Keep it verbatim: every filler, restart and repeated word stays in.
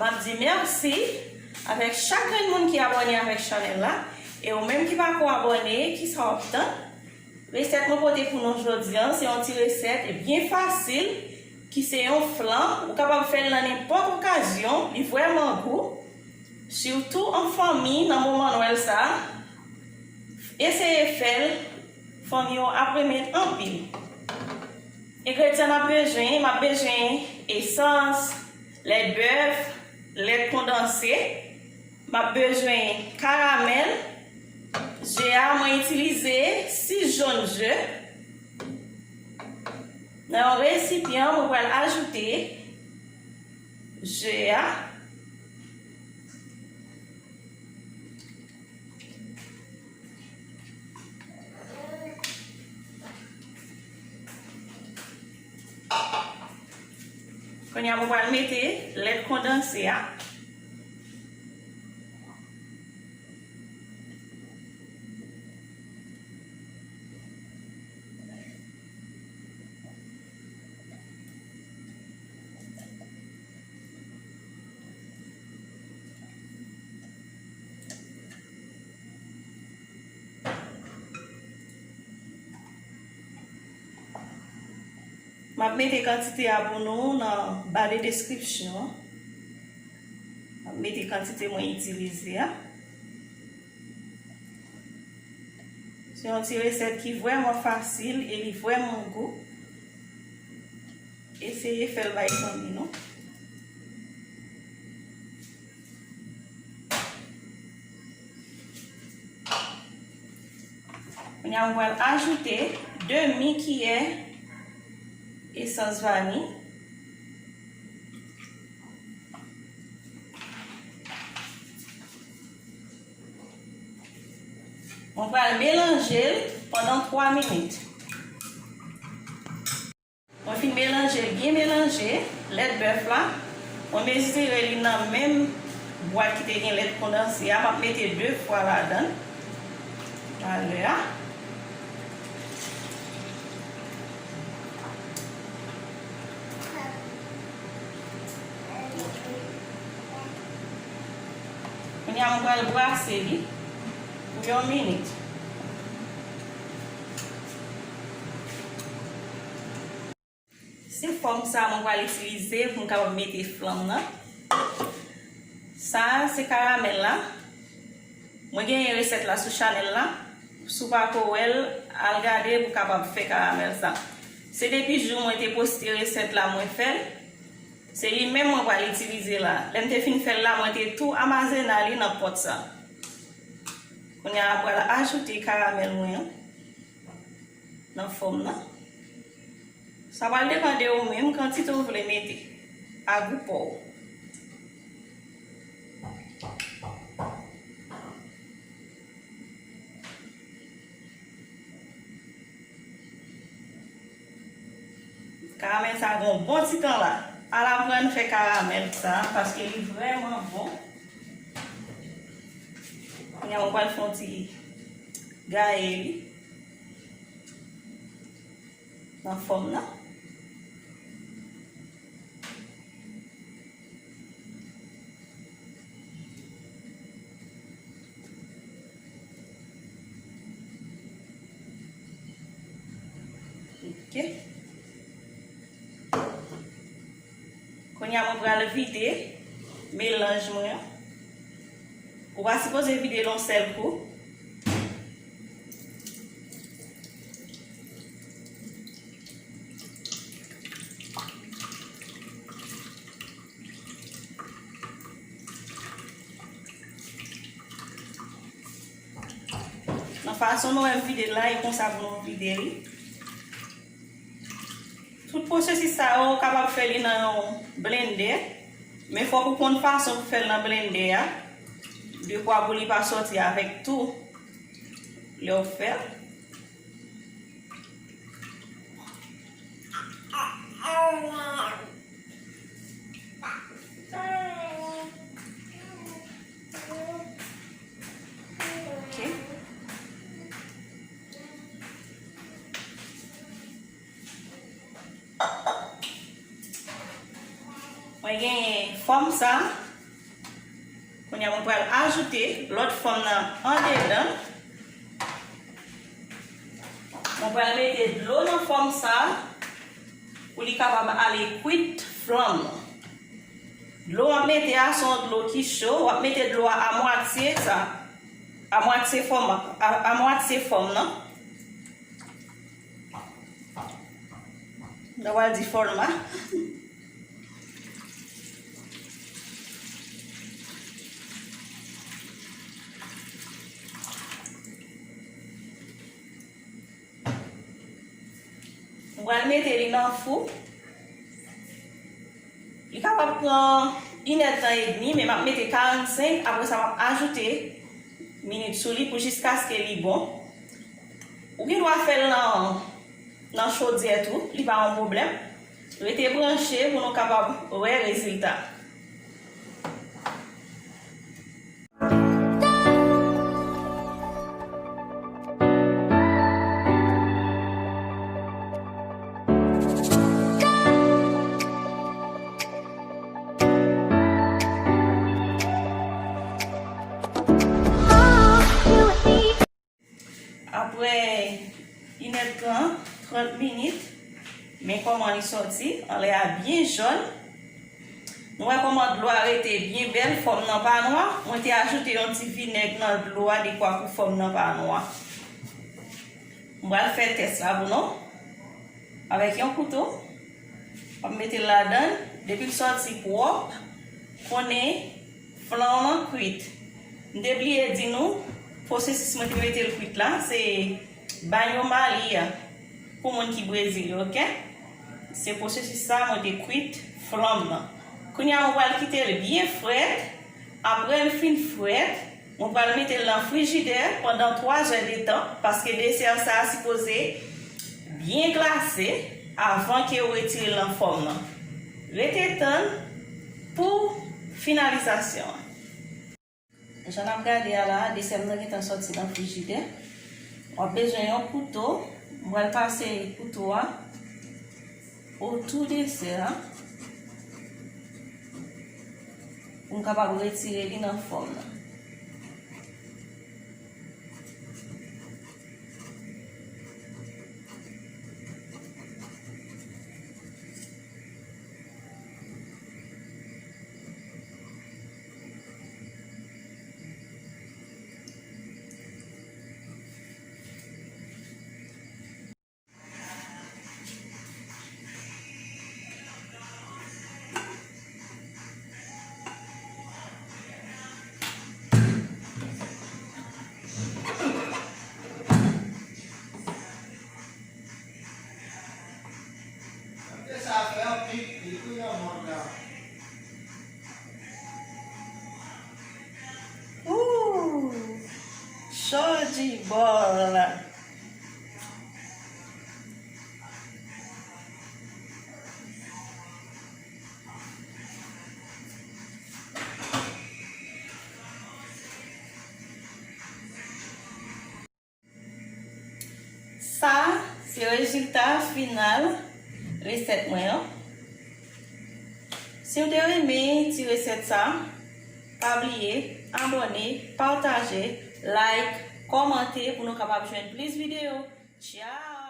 M ap di mèsi avèk chak grenn moun ki abòne avèk chanèl la. E ou menm ki pako abòne, kisa w ap tann? Resèt mwen pote pou nou jodi a, se yon ti resèt byen fasil, ki se yon flan. Ou kapab fè l nan nenpòt okazyon, li vrèman gou. Sitou an fanmi, nan moman Nwèl sa a. Eseye fè l, fanmi w ap renmen l anpil. Engredyan n ap bezwen, m ap bezwen esans, lèt bèf, lèt kondanse, m ap bezwen karamèl, je a, mwen itilize sis jòn je. Nan yon resipyan, mwen pral ajoute je a. Kounye a, mwen pral mete lèt kondanse a. M ap mete kantite a pou nou nan ba de deskripsyon an. M ap mete kantite mwen itilize a. Se yon ti resèt ki vrèman fasil e li vrèman gou. Eseye fè l bay fanmi nou. Kounye a, mwen pral ajoute demi kiyè esans vani. Mwen pral melanje l pandan twa minit. Mwen fin melanje l byen melanje, lèt bèf la. Mwen mezire li nan menm bwat ki te gen lèt kondanse a. M ap mete de fwa ladan l. Talè a. Kounye a, mwen pral brase li pou yon minit. Se fòm sa a mwen pral itilize pou m kapab mete flan m nan. Sa a se karamèl la. Mwen genyen resèt la sou chanèl la. Si w pako wè l, al gade pou w kapab fè karamèl sa. Se depi jou mwen te poste resèt la, mwen fè l. Se li menm mwen pral itilize la. Lè m te fin fè l la, mwen te tou amazena li nan pòt sa. Kounye a, mwen pral ajoute karamèl mwen an nan fòm nan. Sa pral depann de ou menm kantite ou vle mete, a gou pa w. Karamèl sa gen yon bon ti tan la. Al aprann fè karamèl sa, paske li vrèman bon. Kounye a, mwen pral fè yon ti gaye li nan fòm nan. Ok. Kounye a, mwen pral vide melanj mwen an. Ou pa sipoze vide l yon sèl kou. Nan fason nou wè m vide l la, e konsa pou nou vide li. Tout pwosesis sa yo, ou kapab fè li nan yon blendè, men fòk ou konn fason pou fè l nan blendè a, dekwa pou li pa sòti avèk tou lè w fè l. Ok. Mwen gen fòm sa, Kounye a, mwen pral ajoute lòt fòm nan andedan. Mwen pral mete dlo nan fòm sa a pou li kapab ale kwit flanm nan. Dlo w ap mete a se yon dlo ki cho, w ap mete dlo a amwatye sa, amwatye fòm, a, amwatye fòm nan. Mwen pral di fòm la. Mwen pral mete li nan fou. Li kapab pran inèdtan edmi, men m ap mete karannsenk, apre sa m ap ajoute minit sou li pou jiskaske li bon. Ou gen dwa fè l nan, nan chodyè tou, li pa yon pwoblèm. Rete branche pou nou kapab wè rezilta. Apre inèdtan, trant minit, men kòman li sòti, anlè a byen jòn. Nou wè kòman dlo a rete byen bèl, fòm nan pa nwa. Mwen te ajoute yon ti vinèg nan dlo a dekwa pou fòm nan pa nwa. Mwen pral fè tès la pou nou. Avèk yon kouto, w ap mete l ladan l. Depi l sòti pwòp, konnen flan w lan kwit. M te bliye di nou, pwosesis mwen te mete l kwit la, se banho-maria pou moun ki Brezil yo, oke? Se pwosesis sa mwen te kwit flan m nan. Kounye a, mwen pral kite l byen frèt. Apre l fin frèt, mwen pral mete l nan frijidè pandan twa zè de tan, paske desè sa a sipoze byen glase avan ke w retire l nan fòm nan. Rete tann pou finalizasyon an. Jan n ap gade a la, desè m nan gentan sòti nan frijidè. W ap bezwen yon kouto. Mwen pral pase kouto a otou desè a pou m kapab retire li nan fòm nan. Ooh, cho di bòl. Sa, se rezilta final resèt mwen an. Si w te renmen ti resèt sa, pa bliye abòne, pataje, like, kòmante pou nou kapab jwenn plis videyo. Tchao!